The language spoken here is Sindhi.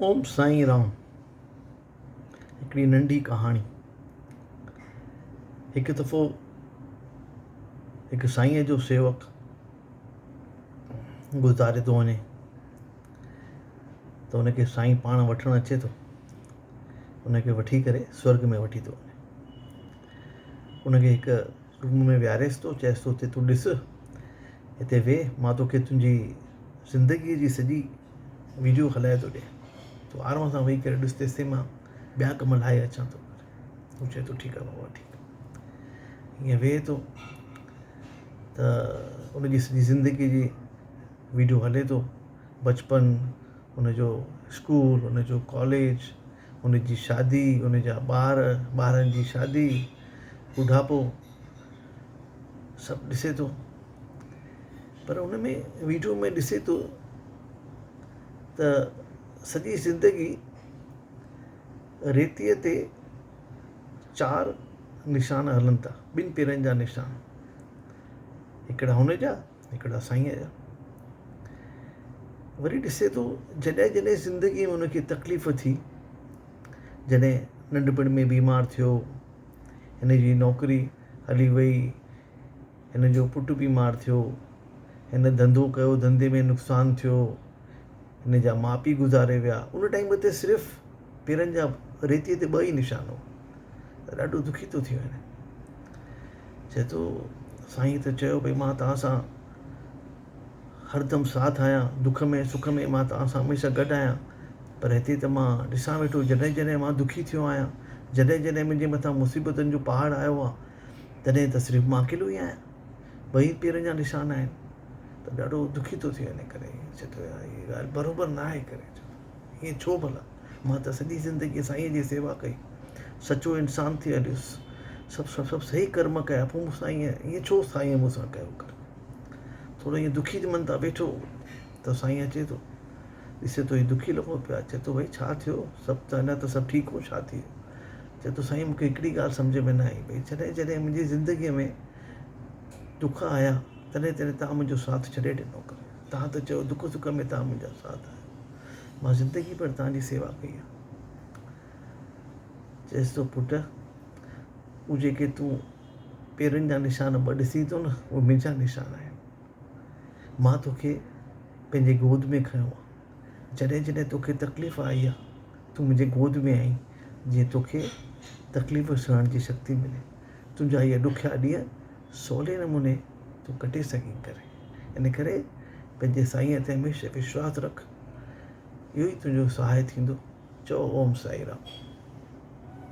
اوم سائين رام هڪڙي ننڍي ڪهاڻي هڪ دفعو هڪ سائينء جو سيوڪ گذاري ٿو وڃي ته ان کي سائين پاڻ وٺڻ اچي ٿو ان کي وٺي ڪري سورگ ۾ وٺي ٿو وڃي ان کي هڪ روم ۾ ويهاريس ٿو چئيس ٿو هتي تون ڏس هتي ويهه مان توکي تنهنجي زندگيء جي سڄي ويڊيو هلائي ٿو ڏيان تون آرام سان ويهي ڪري ڏس تيستائين مان ٻيا ڪم لاهي اچان ٿو هو چئي ٿو ٺيڪ آهي بابا ٺيڪ آهي ائين ويهي ٿو ته ان جي سڄي زندگيء جي ويڊيو هلي ٿو بچپن ان جو اسڪول ان جو ڪاليج ان جي شادي ان جا ٻار ٻارن جي شادي ٻڍاپو سڀ ڏسي ٿو پر ان ۾ ويڊيو ۾ ڏسي ٿو ته سڄي زندگي ريتيء تي چار نشان هلن ٿا ٻن پيرن جا نشان هڪڙا هن جا هڪڙا سائينء جا وري ڏسي ٿو جڏهن جڏهن زندگيء ۾ هن کي تڪليف ٿي جڏهن ننڍپڻ ۾ بيمار ٿيو هن جي نوڪري هلي وئي هن جو پٽ بيمار ٿيو، هن ڌنڌو ڪيو ڌنڌي ۾ نقصان ٿيو، هن جا ماء پيء گذاري ويا، ان ٽائيم تي صرف پيرن جا ريتيء تي ٻه ئي نشان هئا ته ڏاڍو دکي ٿو ٿي وڃي. چئي ٿو سائين ته چيو ڀئي مان توهان سان هردم ساٿ آهيان، دک ۾ سک ۾ مان توهان سان هميشه گڏ آهيان، پر هتي ته مان ڏسان ويٺو جڏهن جڏهن مان دکي ٿيو آهيان، جڏهن جڏهن منهنجي مٿان مصيبتن جو پهاڙ آيو آهي، تڏهن ته صرف مان اڪيلو ئي آهيان. ٻئي پيرن جا نشان آهن ته ڏاڍو دکي ٿو ٿئي ان ڪري چئي ٿو يار هيء ڳالهه بروبر نه آهي ڪري چئي ٿو ائين ڇو ڀلا مان ته سڄي زندگي سائينء جي سيوا ڪئي سچو انسان ٿي هليس سڀ سڀ سڀ صحيح ڪرم ڪيا پوء مون سان ائين ائين ڇو سائينء مون سان ڪيو ڪري ٿورو ائين دکي من تان ويٺو ته سائين اچي ٿو ڏسي ٿو هي دکي لڳو پيو آهي چئي ٿو ڀئي ڇا ٿيو سڀ ته اڃا ته سڀ ٺيڪ هو ڇا ٿي ويو چئي ٿو سائين مون کي هڪڙي ڳالهه سمجهه ۾ نه آئي ڀئي جڏهن جڏهن منهنجي زندگيء ۾ دک آيا تڏهن تڏهن توهان منهنجو ساٿ ڇڏي ڏنو ڪري توهان ته چيو دک سک ۾ توهان منهنجا ساٿ آهيو مان زندگي ڀر توهان جي سيوا ڪئي آهي چيس ٿو پٽ هو جيڪي تون پيرن جا نشان ٻه ڏسين ٿو نه اهي منهنجا نشان آهن مان توکي پنهنجي گود ۾ کنيو آهي جڏهن جڏهن توکي تڪليف آئي آهي تون منهنجي گود ۾ آئين جيئن توکي تڪليف سهڻ جي شڪتي ملي تنهنجا اهي ڏکيا ڏينهن سولي نموني تون ڪٽي سگهين ڪري ان ڪري پنهنجي سائينء تي هميشه وشواس رک اهو ئي تنهنجو سهاء ٿيندو چئو اوم سائين رام.